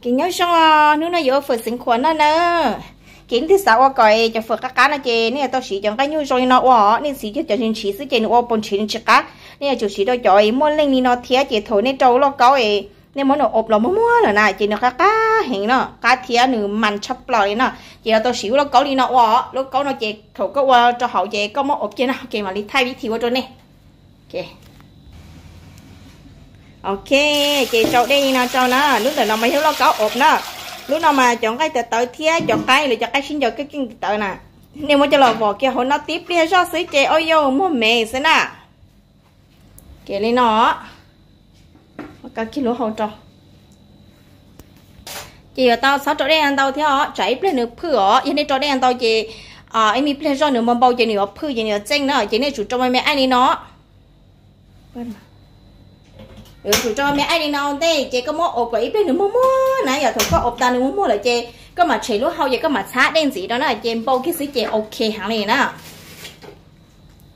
Ces nyob zoo, hnub no yuav ua fawm xeev khuam noj na. Ces nej twb xav ua kom cov fawm qab qab no ces nej yuav tau siv cov nqaij nyuj zoo li no ua. Nej siv cov ntshis ntshis xwb ces nws ua pos ntshis nws tsis qab. Nej yuav tsum siv rau cov muaj leej li no thiab ces thaum nej rau lauj kaub es nej muab nws ob los muag muag lawm na ces nws qab qab heev no, qab thiab nws mas tshaj plaws li no. Ces yuav tau siv lub lauj kaub li no ua. Lub lauj kaub no ces thaum koj ua rau hauv ces koj muab ob kiag no ces mam li thaij vib thim ua rau nej. Ok, ces rau dej li no rau na. Lub ntawm no mas yog lauj kaub ob na. Lub no mas cov nqaij tawv tawv thiab cov qaib los cov qaib sib ncaws keej keej tawv na. Nej muab coj los vom kiag hauv no tib pliag zoj xwb ces ua yuav muag me xwb na. Ces li no, kiag lub hau rau. Ces yuav tau txhob rau dej ntau thiab os, tsam ib pliag nws phwj os. Yog nej rau dej ntau ces ib me pliag zoj nws npau npau ces nws yuav phwj ces nws yuav txeej na. Ces nej tsum rau me me aib li no. Yuav tsum rau me aib li no ua ntej ces koj muab ob kom ib pliag nws muag muag na. Yog thaum koj ob tas nws muag muag lawm ces koj mam tshem lub hau ces koj mam txhab dej ntxiv rau na ces npau kiag xwb ces ok heev li na.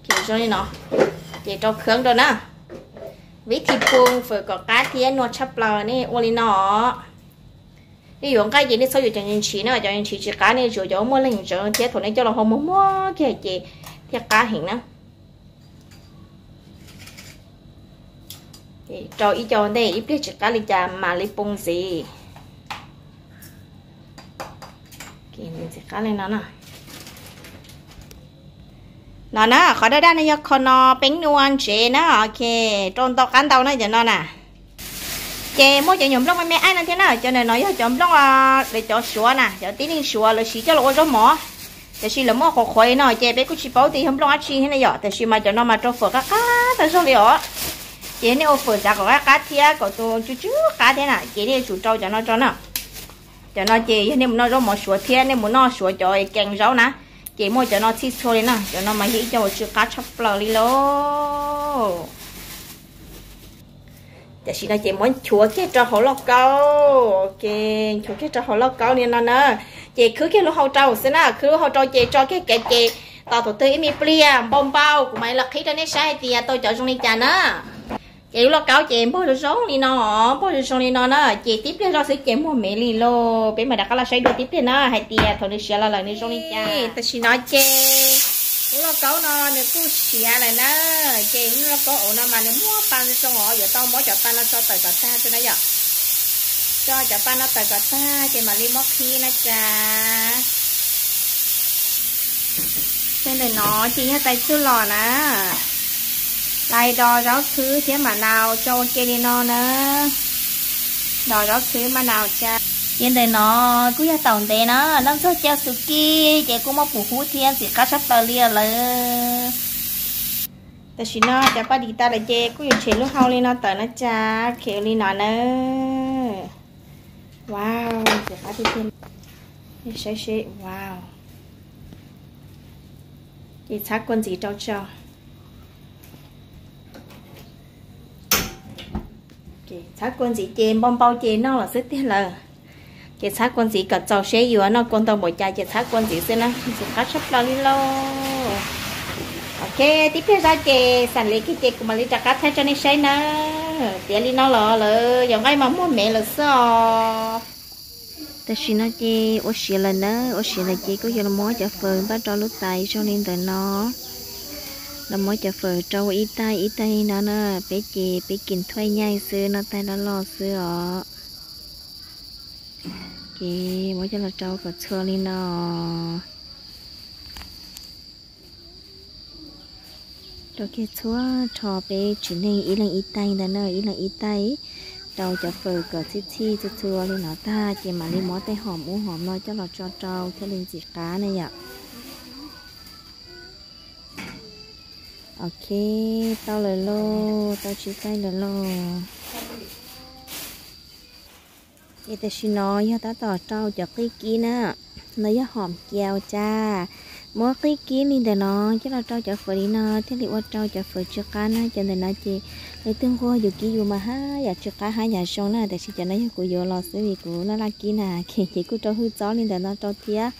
Ces zoo li no, ces rau khab rau na. Vib thim poo fawm kom qab thiab nua tshaj plaws nej ua li no. Nej yuav nqaij ces nej txhob yuav cov ntshis na, cov ntshis tsis qab, nej yuav cov muaj leej ntseev thiab thaum nej coj los hau muag muag kiag ces thiaj qab heev na. Rau ib co ntej ib pliag tsis qab li cas mam li poo ntxiv. Ntxiv qab li no na. No na, qhov daj daj no yog kho no peeb nua ntsev na. Ok, rau ntau qab ntau na cov no na. Ces muaj cov nyuam nplooj me me aib no thiab na, cov ntawm no yog cov nplooj, cov suav na, cov tib neeg suav lawv siv coj los ua zaub mov. Tiam sis lawv muaj qhuav qhuav li no ces peb kuj tsis paub tias yog nplooj dab tsi thiab na yom, tiam sis mas cov no mas rau fawm qab qab tag zog li os. Ces nej ua fawm xav kom qab qab thiab kom tus tsw tsw qab thiab na ces nej yuav tsum rau cov no rau na. Cov no ces yog nej mus noj zaub mov suav thiab nej mus noj suav cov kees zaub na, ces muaj cov no txhij txhua li na, cov no mas yog ib co uas tsw qab tshaj plaws li lauj. Tam sim no ces muab nchuav kiag rau hauv lauj kaub, nchuav kiag rau hauv lauj kaub li no na. Ces khwb kiag lub hau rau xwb na, khwb lub hau rau ces tso kiag kev ces tos thaum twg ib me pliag npau npau kuv mam li los qhib rau nej saib hais tias tau cov zoo li cas na. Ces lub lauj kaub ces npog zoo zoo li no, npog zoo zoo li no na, ces tib pliag zoj xwb ces muag me li lauj. Peb mam rov qab los saib dua tib pliag na hais tias thaum nws siav los lawm nws zoo li cas. Tam sim no ces lub lauj kaub no nws kuj siav lawm na. Ces lub lauj kaub no mas nws muaj pa zoo os, yuav tau muab cov pa no tso tawm kom tag xwb na yom. Tso cov pa no tawm kom tag ces mam li muab qhib na cas. Tej ntawm no ces yog tais txuj lom na. Tais dos zaub txhwb thiab mam nau tso ua ke li no na. Dos zaub txhwb mam nau cas. Ces ntawm no kuj yog taum ntev na, noj ntxuag cawv xus kij ces kuj muaj pum hub thiab ntxim qab tshaj plaws li lawm. Tam sim no cov paj dim tas lawm ces kuj yuav tshem lub hau li no tawm na cas, khev li no na. Wow, ntxim qab tiag tiag. Saib seb, wow. Ces txhab kua ntxiv rau tso. Txhab kua ntxiv ces npau npau ces noj los xwb tiag lawm. Ces txhab kua ntxiv kom txaus seb yuav noj kua ntau npaum cas ces txhab kua ntxiv xwb na, ntxim qab tshaj plaws li lauj. Ok, tib pliag zoj ces xam li kiag ces kuv mam li rov qab thaij rau nej saib na. Tiav li no los lawm, yog nqaij mas muag me lawm xwb os. Tam sim no ces ua siav lawm na, ua siav lawm ces kuj yuav los muab cov fawm npaj rau lub tais zoo li ntawm no. Los muab cov fawm rau ua ib taig ib taig li no na, peb ces peb kim thuaj nyaij xwb, noj taig loj loj xwb os. Ces muab coj los rau kom txhua li no. Rau kiag txhua rho peb tsev neeg ib leeg ib taig ntawd na, ib leeg ib taig. Rau cov fawm kom txhij txhij txhua txhua li no tag ces mam li muab tej hom ub hom no coj los tso rau thiaj li ntxim qab na yom. Ok, tau lawm lauj, tau tsib taig lawm lauj. Ces tam sim no yog tab tom rau cov qij kib na, no yog hom kias ua cas. Muab qij kib li ntawm no coj los rau cov fawm li no thiaj li ua rau cov fawm tsw qab na. Cov ntawm no ces leej twg nquag yus kib yus mas haj yam tsw qab haj yam zoo na, tiam sis cov no yog kuv yuav los xwb vim kuv laj laj kib na, ces kuj rau hwj txob li ntawm no rau thiab.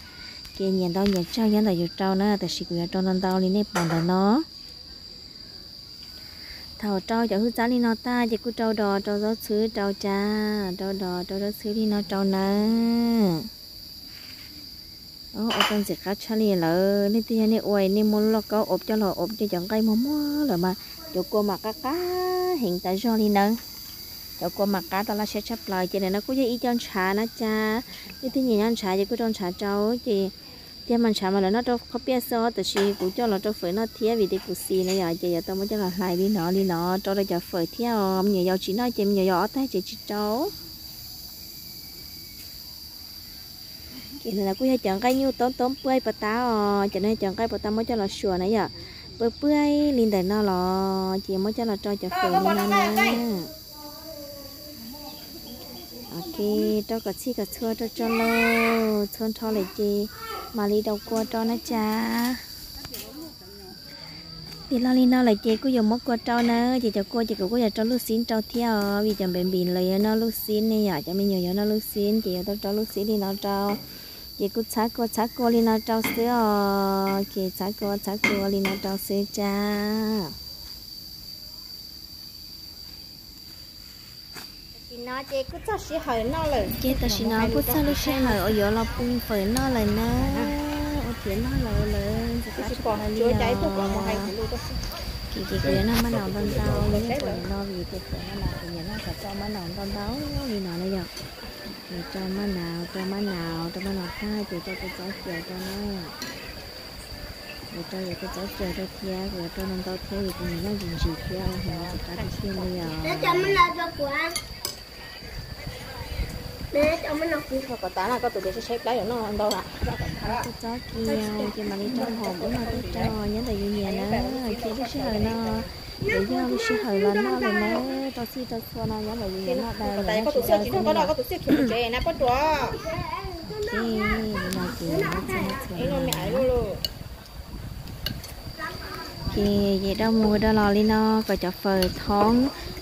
Ces nyias ntau nyias tsawg nyob ntawm yus rau na, tiam sis kuv yuav rau ntau ntau li nej pom ntawm no. Thaum rau cov hwj txab li no tag ces kuj rau dos rau zaub txhwb rau tsa, rau dos rau zaub txhwb li no rau nawb. Ua rau ntxim qab tshaj li lawm. Leej twg yog nej ua nej muab lauj kaub ob coj los ob cov nqaij muag muag lawm mas cov kua mas qab qab heev tas zog li nawb. Cov kua mas qab tau laj siab tshaj plaws ces ntawm no kuj yog ib co ntshav na cas. Leej twg nyiam noj ntshav ces kuj rau ntshav rau ces tiag mas ntshav mas lawv noj rau qhob piaj xwb os, tab sis kuv coj los rau fawm noj thiab vim tias kuv xis na yom, ces yuav tau muab coj los hlais li no li no rau rau cov fawm thiab os. Me nyuam yaus tsis noj ces me nyuam yaus ob tag ces tsis rau. Ces ntawm no kuj yog cov nqaij nyuj toob toob puaj puas tab os, cov no yog cov nqaij puas tab muab coj los suam na yom, puaj puaj li ntawm no los ces muab coj los rau cov fawm li no na. Ok, rau kom txhij kom txhua rau tso lauj, txhua nrho lawm ces mam li rau kua rau na cas. Tiam los li no lawm ces kuj yuav muab kua rau na, ces cov kua ces kuv kuj yuav rau lub xib rau thiab os, vim cov npev npis lawv yuav noj lub xib ne yom, cov me nyuam yuav noj lub xib ces yuav tau rau lub xib li no rau. Ces kuj txhab kua txhab kua li no rau xwb os, ces txhab kua txhab kua li no rau xwb tsa. Ces tam sim no kuj txog lub sij hawm uas yuav los pw fawm noj lawm na, ua tiav noj lawm lawm ntxim qab tshaj plaws li os. Ces ces kuv yuav noj maj naus ntau ntau li no vim tias fawm no mas kuv nyiam noj kom rau maj naus ntau ntau li no na yom. Ces rau maj naus, rau maj naus, rau maj naus tag ces rau kua txob cia rau na. Yuav rau yuav kua txob cia rau thiab, kuv yuav rau ntau ntau thiab vim kuv nyiam noj ntsim ntsim thiab, ua heev ntxim qab tiag tiag li os. Kua txob cia ces mam li rau hom ub no tej rau, nyob ntawm yus nyiam na, ces lub sij hawm no yuav yog lub sij hawm los noj lawm na, rau txhij rau txhua no nyob ntawm yus nyiam noj daws lawm na, tsis daws xwb na yom. Ces no ces txhua txhua no. Ces ces rau mus rau los li no kom cov fawm thoob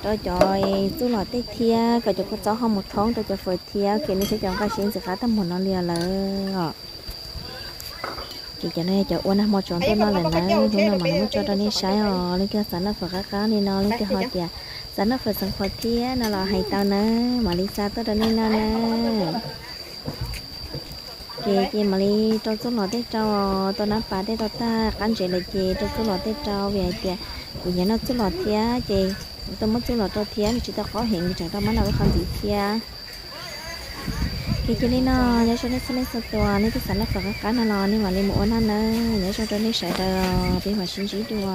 rau cov txuj lom tej thiab, kom cov kua txob ho mus thoob rau cov fawm thiab, ces nej saib cov nqaij siab ntxim qab tag npaum no li lawm os. Ces cov no yog cov ua nag hmo tsaus ntuj noj lawm na, hnub no mam li muab tso rau nej saib os. Leej twg xav noj fawm qab qab li no, leej twg ho tias xav noj fawm xeev khuam thiab no los hais tau na, mam li xa tuaj rau nej noj na. Ces ces mam li rau txuj lom tej rau, tau nab pas tej tau tag qab ntsev lawm ces rau txuj lom tej rau, vim hais tias kuv nyiam noj txuj lom thiab ces kuv tau muab txuj lom rau thiab, nws tsis tau qaub heev, nws tseem rau maj naus ib qho ntxiv thiab. Ces cia li no, nyob zoo nej txhua leej txhua tus, nej twb xav noj fawm qab qab no los nej mam li mus ua noj nawb, nyob zoo rau nej sawv daws, peb mam sib ntsib dua.